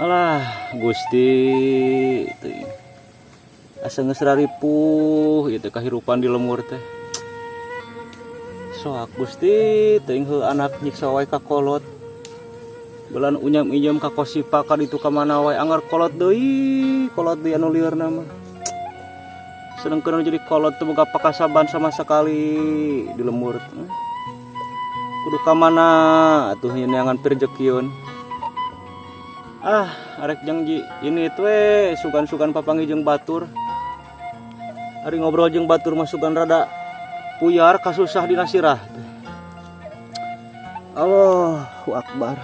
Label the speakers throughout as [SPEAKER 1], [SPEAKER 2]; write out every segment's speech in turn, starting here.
[SPEAKER 1] Alah, Gusti teuing. Asa geus raripuh ieu teh kahirupan di lembur teh. Soak Gusti teuing heuh anak nyiksa wae ka kolot. Belan unyam-inyam ka kosipa ka ditu ka mana wae anggar kolot deui anu lieurna mah. Sedengkeun anu jadi kolot teu boga pakasaban sama sekali di lembur teh. Kudu ka mana atuh nyeunangan pirjekieun. Ah, arek jangji ini tuh sugan-sugan papanggih jeung batur. Ari ngobrol jeung batur mah sugan rada puyar kasusah dina sirah. Allahu Akbar.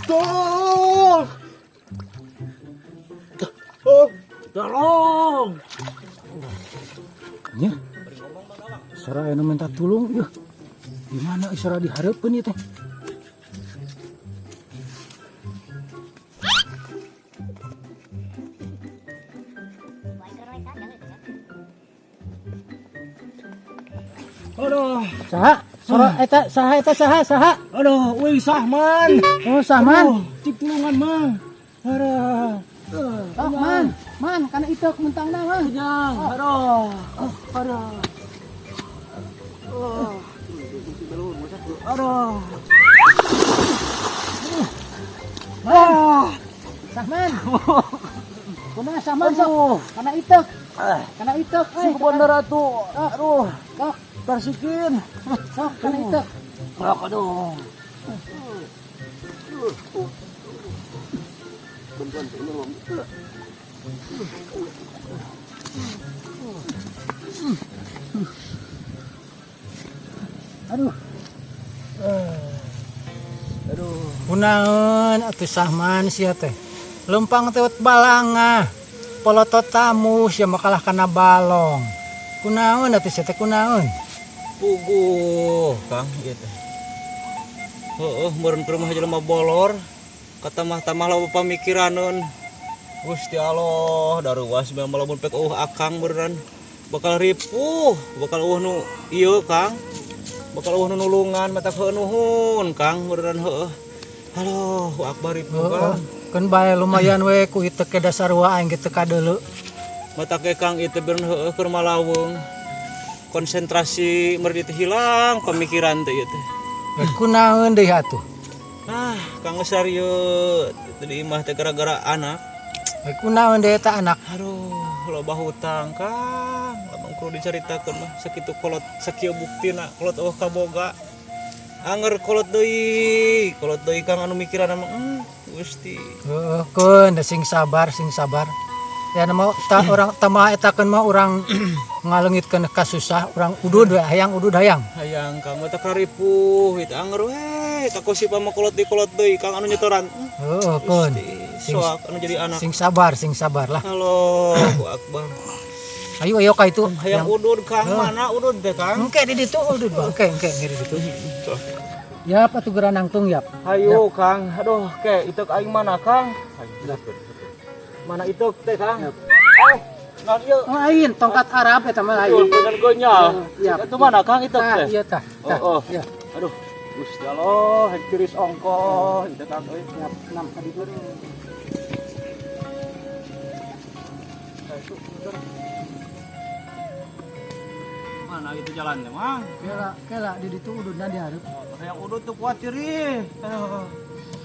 [SPEAKER 2] Tolong! Oh, tolong!
[SPEAKER 3] Nya. Sora anu minta tulung yeuh. Di mana isora dihareupeun ieu teh?
[SPEAKER 2] Aduh,
[SPEAKER 3] Saha? Sora eta saha eta saha saha?
[SPEAKER 2] Aduh, euy Sahman.
[SPEAKER 3] Oh, Sahman.
[SPEAKER 2] Aduh, cik tulungan mang. Aduh.
[SPEAKER 3] Oh, man, man, kana itu mentangna mah.
[SPEAKER 2] Kenyang. Aduh. Aduh. Aduh.
[SPEAKER 3] Man. Sahman. Kumaha Sahman sok? Kana itek. Kana itek euy.
[SPEAKER 2] Sing bener atuh. Aduh.
[SPEAKER 3] Sok,
[SPEAKER 2] Tarsikin.
[SPEAKER 3] sok kana itek.
[SPEAKER 2] Aduh.
[SPEAKER 3] Aduh. Aduh. Kunaon atuh Sahman sia teh. Lempang teh balanga. Polotot tamu sia mah kalah kana balong. Kunaon atuh sia teh kunaon?
[SPEAKER 1] Puguh, Kang ieu teh. Heueuh, meureun ke rumah jelema bolor. Katamah-tamah loba pamikiraneun. Gusti Allah, daruwas memang lamun pek eueuh akang meureun bakal ripuh, bakal eueuh nu ieu Kang. Bakal eueuh nu nulungan mata heueuh nuhun Kang meureun heueuh. Allahu akbar ripuh Kang.
[SPEAKER 3] Keun bae lumayan we ku ieu teh dasarua aing ge teu kadeuleu.
[SPEAKER 1] Mata ke Kang ieu teh beureun heueuh keur malaweng. Konsentrasi meureun teh hilang pemikiran teh ieu teh.
[SPEAKER 3] Kunaon deui atuh?
[SPEAKER 1] Ah, Kang geus sarieut itu di imah teh gara-gara anak.
[SPEAKER 3] Kunaon deui eta anak?
[SPEAKER 1] Aduh, loba hutang Kang. Lamun kudu dicaritakeun mah sakitu kolot sakieu buktina kolot eueuh kaboga. Anger kolot deui Kang anu mikiran mah Gusti.
[SPEAKER 3] Heueuh, keun sing sabar, sing sabar. Ya nama ta orang tamah etakeun mah urang ngalengitkeun kasusah, urang udud we hayang udud hayang.
[SPEAKER 1] Hayang Kang mah teh karipuh itu anger we ka kosipa mah kolot deui kolot deui Kang anu nyetoran.
[SPEAKER 3] Heueuh, keun.
[SPEAKER 1] Soak anu jadi anak.
[SPEAKER 3] Sing sabar lah.
[SPEAKER 1] Allahu Akbar.
[SPEAKER 3] Ayo ayo ka itu.
[SPEAKER 1] Hayang udud Kang,
[SPEAKER 3] Heuh.
[SPEAKER 1] Mana udud teh Kang?
[SPEAKER 3] Engke di ditu udud bang, engke engke di ditu. Yap atuh geura nangtung yap.
[SPEAKER 1] Hayu Kang, aduh ke itu aing mana Kang? Mana itu teh Kang? Naon ieu?
[SPEAKER 3] Oh, lain tongkat Arab eta mah lain.
[SPEAKER 1] Betul, bener gonyal.
[SPEAKER 3] Iya.
[SPEAKER 1] Itu mana Kang itu
[SPEAKER 3] Tah,
[SPEAKER 1] teh?
[SPEAKER 3] iya tah. Tah.
[SPEAKER 1] Oh, oh.
[SPEAKER 3] Iya.
[SPEAKER 1] Aduh. Gusti Allah, hek tiris ongkoh, ieu Kang euy.
[SPEAKER 3] Siap, enam tadi dulu.
[SPEAKER 1] Mana itu jalannya, Mang?
[SPEAKER 3] Kela, kela di ditu ududna di hareup.
[SPEAKER 1] Yang udud tuh kuat ciri.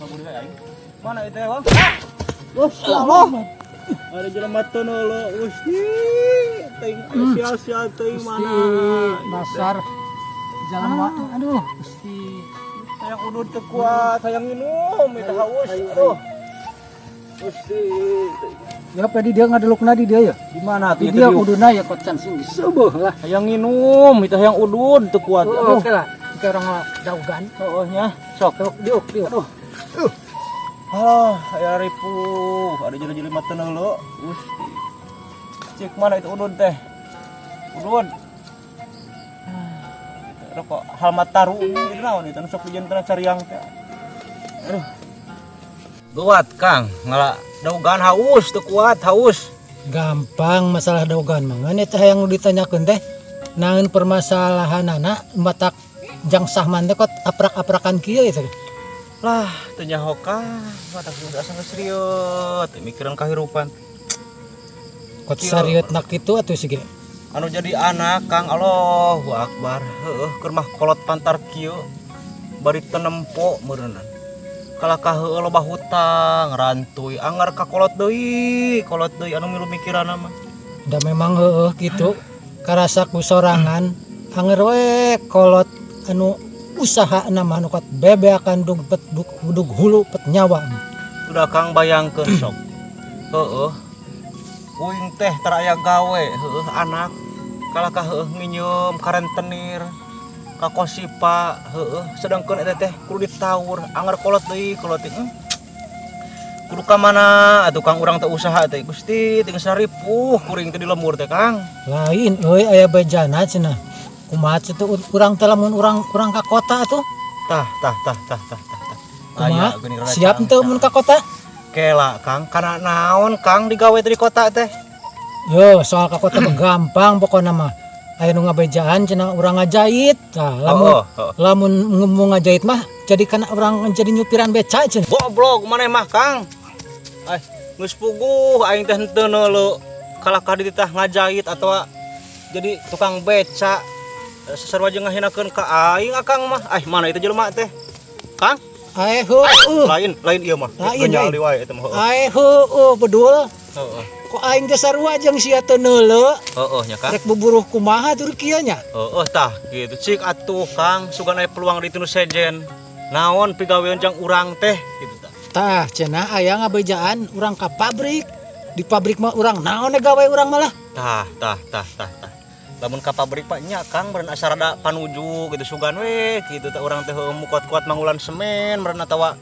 [SPEAKER 1] Kabur deui aing. Mana itu ya, Bang?
[SPEAKER 3] Gusti Allah.
[SPEAKER 1] Ada jelema teu neuleuh, Gusti. Teuing sia-sia teuing mana.
[SPEAKER 3] Dasar jelema. Aduh, Gusti.
[SPEAKER 1] Hayang udud teu kuat, hayang minum, itu haus. Aduh. Gusti.
[SPEAKER 3] Ya tadi dia ngadelukna di dia ya.
[SPEAKER 1] Di mana tuh?
[SPEAKER 3] Di dia ududna ya kocan sing seueuh lah.
[SPEAKER 1] Hayang minum, itu hayang udud teu kuat.
[SPEAKER 3] Aduh, oke lah. Oke orang daugan.
[SPEAKER 1] Heeh nya. Sok,
[SPEAKER 3] diuk, diuk.
[SPEAKER 1] Aduh. Alah, aya ripuh, ada jelema teu neuleuh. Gusti. Cik mana itu udud teh? Udud. Rokok halmat taru itu naon itu nu sok dijentenna cariang teh. Aduh. Kuat Kang, ngala daugan haus teu kuat, haus.
[SPEAKER 3] Gampang masalah daugan mah. Ngan eta hayang nu ditanyakeun teh naon permasalahanana matak jang Sahman teh kot aprak-aprakan kieu itu.
[SPEAKER 1] Lah, teu nyaho Kang, matak geus asa geus rieut, mikiran kahirupan.
[SPEAKER 3] Kot sarieutna kitu atuh sige.
[SPEAKER 1] Anu jadi anak Kang, Allahu Akbar. Heueuh, keur mah kolot pantar kieu bari teu nempo meureunna. Kalakah heueuh loba hutang, rantuy, anggar ka kolot deui anu milu mikiranna mah.
[SPEAKER 3] Da memang heueuh kitu. Karasa ku sorangan anger we kolot anu usaha nama anu kot bebeakan dug pet dug, dug hulu pet nyawa.
[SPEAKER 1] Udah Kang bayangkeun sok. Heueuh. Uing teh tara aya gawe, heueuh anak kalakah heueuh nginyeum ka rentenir, ka kosipa, heueuh sedangkeun eta teh kudu ditaur, anggar kolot deui, kolot deui. Kudu ka mana atuh Kang urang teh usaha teh Gusti, teh geus ripuh kuring teh di lembur teh Kang.
[SPEAKER 3] Lain euy aya bejana cenah. Kumaha cenah urang teh lamun urang ka kota atuh?
[SPEAKER 1] Tah tah tah tah tah tah.
[SPEAKER 3] Kumaha? Siap henteu mun ka kota?
[SPEAKER 1] Kela Kang, kana naon Kang digawe teh di kota teh?
[SPEAKER 3] Yo, soal ka kota mah gampang pokona mah. Aya nu ngabejaan cenah urang ngajait. Tah, lamun lamun mau ngajait mah jadi kana urang jadi nyupiran beca cenah.
[SPEAKER 1] Goblok maneh mah Kang. Ai, geus puguh aing teh henteu neuleuh kalakah dititah ngajait atawa jadi tukang beca. Sarua jeung ngahinakeun ka aing akang mah. Ai, mana itu jelema teh? Kang?
[SPEAKER 3] Ae heueuh.
[SPEAKER 1] Lain, lain ieu mah.
[SPEAKER 3] Lain
[SPEAKER 1] wae eta mah.
[SPEAKER 3] Ae heueuh bedul.
[SPEAKER 1] Heeh.
[SPEAKER 3] Kok aing teh sarua jeung sia teu neuleuh.
[SPEAKER 1] Heeh nya Kang.
[SPEAKER 3] Rek buburuh kumaha tur kieu nya?
[SPEAKER 1] Heeh tah kitu cik atuh Kang, sugan aya peluang di tinu sejen. Naon pigawean jang urang teh kitu tah.
[SPEAKER 3] Tah cenah aya ngabejaan urang ka pabrik. Di pabrik mah urang naon gawe urang malah.
[SPEAKER 1] Tah tah tah tah tah. Lamun ka pabrik pak nya Kang meureun asa rada panuju gitu sugan we kitu teh urang teh heueuh kuat-kuat mangulan semen meureun atawa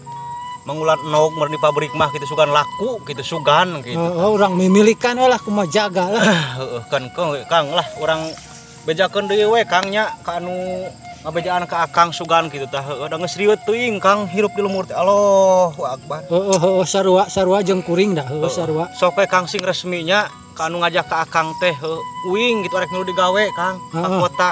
[SPEAKER 1] mangulan nog meureun di pabrik mah kitu sugan laku kitu sugan kitu.
[SPEAKER 3] Heeh urang mimilikan we lah kumaha jaga lah.
[SPEAKER 1] Heeh kan Kang lah urang bejakeun deui we Kang nya ka anu ngabejaan ka Akang sugan kitu tah heueuh da geus rieut teuing Kang hirup di lembur teh Allahu Akbar.
[SPEAKER 3] Heeh heeh sarua sarua jeung kuring dah heueuh sarua.
[SPEAKER 1] Sok we Kang sing resminya ka anu ngajak ka Akang teh uing gitu arek milu digawe Kang ka kota.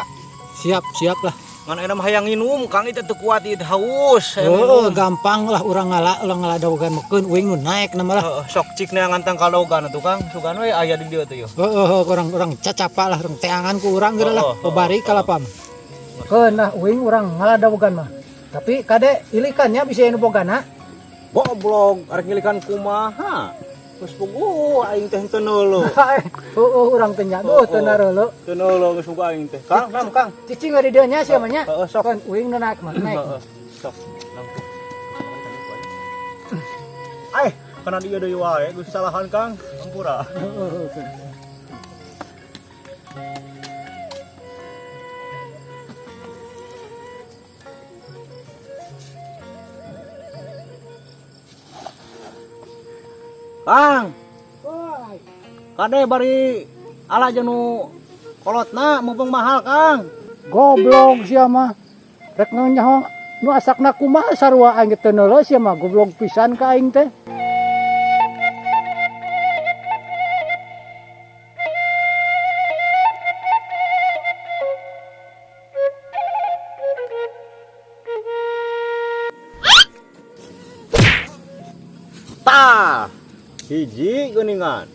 [SPEAKER 3] Siap siap lah.
[SPEAKER 1] Ngan ayeuna mah hayang nginum Kang itu teu kuat ieu haus.
[SPEAKER 3] Heeh gampang lah urang ngala daogan mekeun uing nu naek na mah lah.
[SPEAKER 1] Heeh sok cik neangan tangkal daogan atuh Kang sugan we aya di dieu teh yeuh.
[SPEAKER 3] Heeh urang cacapa lah urang teangan ku urang geura lah babari kalapam. Keun lah uing urang ngala daogan mah. Tapi kade ilikannya bisa anu bogana.
[SPEAKER 1] Goblok arek ngilikan kumaha? Geus puguh aing teh henteu neuleuh.
[SPEAKER 3] Heueuh urang teh nya duh teu nareuleuh.
[SPEAKER 1] Teu neuleuh geus puguh aing teh. Kang, nam Kang.
[SPEAKER 3] Cicing di dieu nya sia mah nya.
[SPEAKER 1] Heeh sok.
[SPEAKER 3] Keun uing nu naek mah naek.
[SPEAKER 1] Heeh sok. Ai, kana dieu deui wae geus salahan Kang. Ampura.
[SPEAKER 3] Heeh.
[SPEAKER 1] Kang. Kade bari ala jeung nu kolotna mumpung mahal Kang.
[SPEAKER 3] Goblok sia mah. Rek nyaho nu asakna kumaha sarua aing teu neuleuh sia mah goblok pisan ka aing teh.
[SPEAKER 1] Hiji geuningan.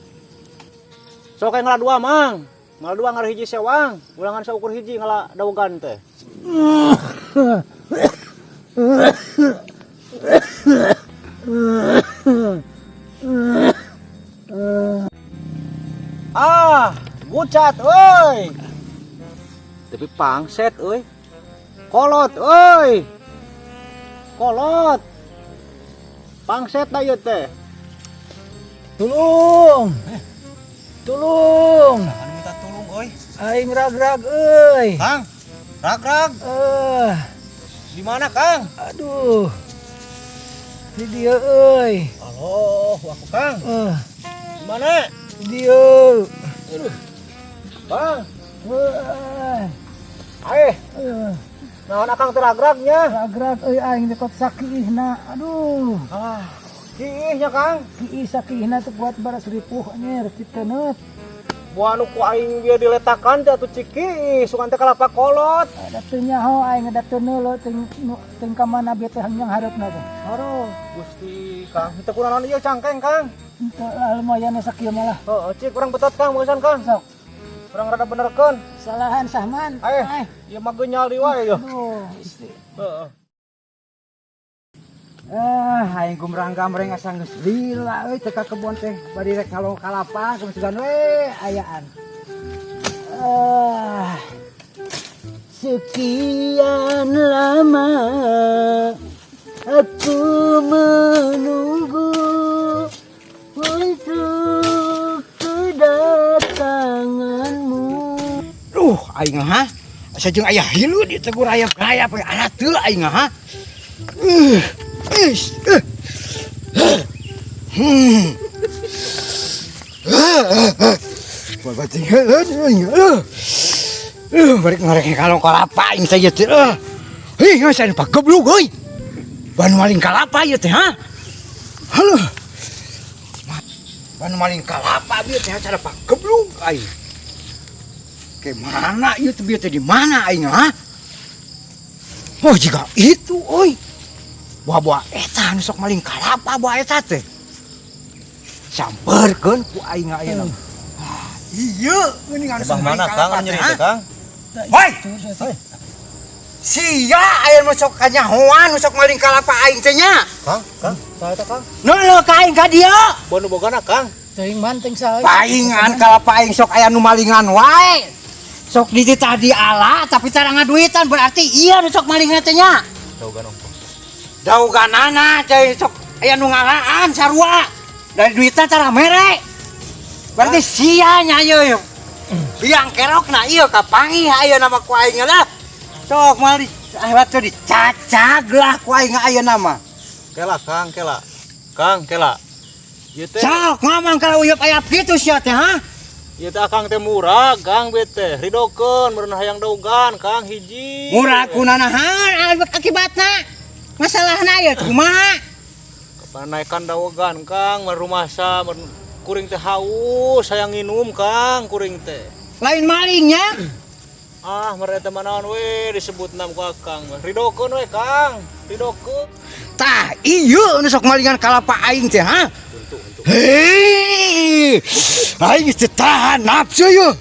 [SPEAKER 1] Sok ngala dua, Mang. Ngala dua ngala hiji sewang, ulangan saukur hiji ngala dawegan teh. Ah, gucat euy. Tapi pangset euy. Kolot euy. Kolot. Pangset da ieu teh.
[SPEAKER 3] Tulung. Tulung.
[SPEAKER 1] Anu minta tulung euy.
[SPEAKER 3] Aing ragrag euy.
[SPEAKER 1] Kang, ragrag. Di mana, Kang?
[SPEAKER 3] Aduh. Di dieu euy.
[SPEAKER 1] Aloh, aku Kang. Di mana?
[SPEAKER 3] Di dieu.
[SPEAKER 1] Aduh. Bang,
[SPEAKER 3] Wah.
[SPEAKER 1] aeh, naon akang teh ragragnya?
[SPEAKER 3] Ragrag euy aing teh kot sakiihna. Aduh.
[SPEAKER 1] Ah, kiihnya Kang.
[SPEAKER 3] Kiih sakiihna teh kuat baras ripuh anjir citeneut.
[SPEAKER 1] Buah anu ku aing bieu diletakan teh atuh ciki, sugan teh kalapa kolot.
[SPEAKER 3] Ada teu nyaho aing ada teu neuleuh teu ka mana bieu teh yang hareupna teh.
[SPEAKER 1] Aduh, Gusti Kang, teu kunaon ieu cangkeng Kang.
[SPEAKER 3] Henteu lah lumayan sakieu malah.
[SPEAKER 1] Heeh, cik urang betot Kang, meusan Kang.
[SPEAKER 3] Sok.
[SPEAKER 1] Urang rada benerkeun.
[SPEAKER 3] Salahan Sahman.
[SPEAKER 1] Aeh, ieu mah geunyal deui wae ieu.
[SPEAKER 3] Aduh, Gusti.
[SPEAKER 1] Heeh.
[SPEAKER 2] Ah, aing gumrang-gamreng asa geus lila euy teh ka kebon teh bari rek ngalong kalapa sugan we ayaan. Ah. Sekian lama aku menunggu untuk kedatanganmu. Duh, aing ha. Asa jeung aya hilu ditegur ayap-ayap ala teu aing ha. Balik ngarek kalong kalapa aing teh ieu teh. Hei, geus aya pageblug euy. Ban maling kalapa ieu teh ha. Halo. Ban maling kalapa bieu teh cara pageblug aing. Ke mana ieu teh bieu teh di mana aing ha? Oh, jika itu euy. Buah-buah eta anu sok maling kalapa buah eta teh. Samperkeun ku aing ayeuna. Iya, geuning anu sok maling
[SPEAKER 1] mana Kang
[SPEAKER 2] kalapa
[SPEAKER 1] anu
[SPEAKER 2] teh.
[SPEAKER 1] nyeri teh Kang?
[SPEAKER 2] Woi. Sia aya nu sok kanyahoan nu sok maling kalapa aing teh nya.
[SPEAKER 1] Kang, Kang, saha eta Kang?
[SPEAKER 2] Neuleuh ka aing ka dieu.
[SPEAKER 1] Buah nu bogana Kang.
[SPEAKER 3] Teuing man teuing saha.
[SPEAKER 2] Paingan kalapa aing sok aya nu malingan wae. Sok dititah di ala tapi tara ngaduitan berarti iya nu sok malingan teh nya.
[SPEAKER 1] Dawegan ongkoh.
[SPEAKER 2] Dauganana cai sok aya nu ngalaan sarua. Dari duitna tara mere. Berarti sia nya ieu. Biang kerokna ieu kapanggih ayeuna mah ku aing lah. Sok moal di akhirat teh dicacag lah ku aing ayeuna mah.
[SPEAKER 1] Kela Kang, kela. Kang, kela. Ieu teh
[SPEAKER 2] Sok ngomong kalau uyeup ayap kitu sia teh ha.
[SPEAKER 1] Ieu teh akang teh murah, Kang beu teh. Ridokeun meureun hayang dawegan, Kang hiji.
[SPEAKER 2] Murah kunanahan akibatna. Masalahna ieu kumaha?
[SPEAKER 1] Kapan naikkan dawegan, Kang, meureun rumasa meureun kuring teh haus hayang nginum, Kang, kuring teh.
[SPEAKER 2] Lain malingnya.
[SPEAKER 1] Ah, meureun eta mah naon we disebutna ku akang. Ridokeun we, Kang. Ridokeun.
[SPEAKER 2] Tah, ieu nu sok malingan kalapa aing teh ha.
[SPEAKER 1] Untuk.
[SPEAKER 2] Hei, aing geus teu tahan nafsu yeuh.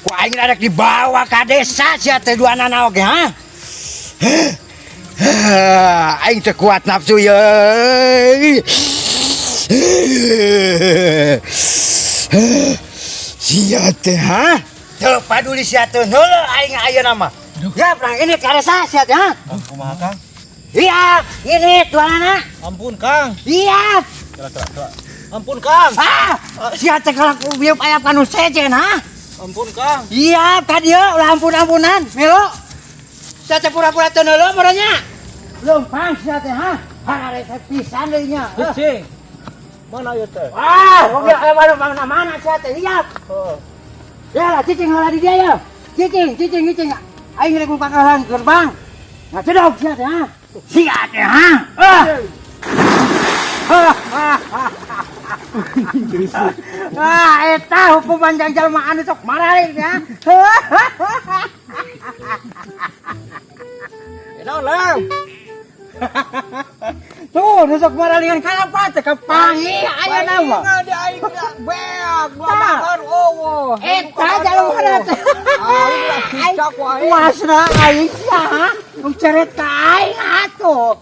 [SPEAKER 2] Ku aing rada dibawa ka desa sia teh duanana oge ha. Aing teu kuat nafsu yeuh. Sia teh ha? Teu paduli sia teh heuleuh aing ayeuna mah. Ya, perang ini ka desa sia teh ha.
[SPEAKER 1] Kumaha, Kang?
[SPEAKER 2] Iya, ini tuanana.
[SPEAKER 1] Ampun, Kang.
[SPEAKER 2] Iya.
[SPEAKER 1] Kela, kela, kela. Ampun, Kang.
[SPEAKER 2] Ah, sia teh kalau ku bieu aya panu sejen ha.
[SPEAKER 1] Ampun, Kang.
[SPEAKER 2] Iya, ka dieu ulah ampun-ampunan, melo. Sia teh pura-pura teu neuleuh meureun nya. Leumpang sia teh ha. Hararese pisan deui nya.
[SPEAKER 1] Cicing. Mana ieu teh?
[SPEAKER 2] Wah, oge aya mana sia teh iya.
[SPEAKER 1] Heeh.
[SPEAKER 2] Ya lah cicing heula di dieu ya. Cicing, cicing, cicing. Aing rek mupakahan gerbang. Ngacedog sia teh ha. Sia teh ha. Ah. Ah, eta hukuman jang jalma anu sok maraling ya. Naon, Lang? Tuh, nu Nu sok maralingan kalapa teh kapanggih aya nama.
[SPEAKER 4] Di aing beak dua
[SPEAKER 2] Tah.
[SPEAKER 4] bakar eueuh.
[SPEAKER 2] Eta jalmana teh.
[SPEAKER 4] Aing lah cicak wae.
[SPEAKER 2] Puasna aing saha? Nu ceret ka aing atuh.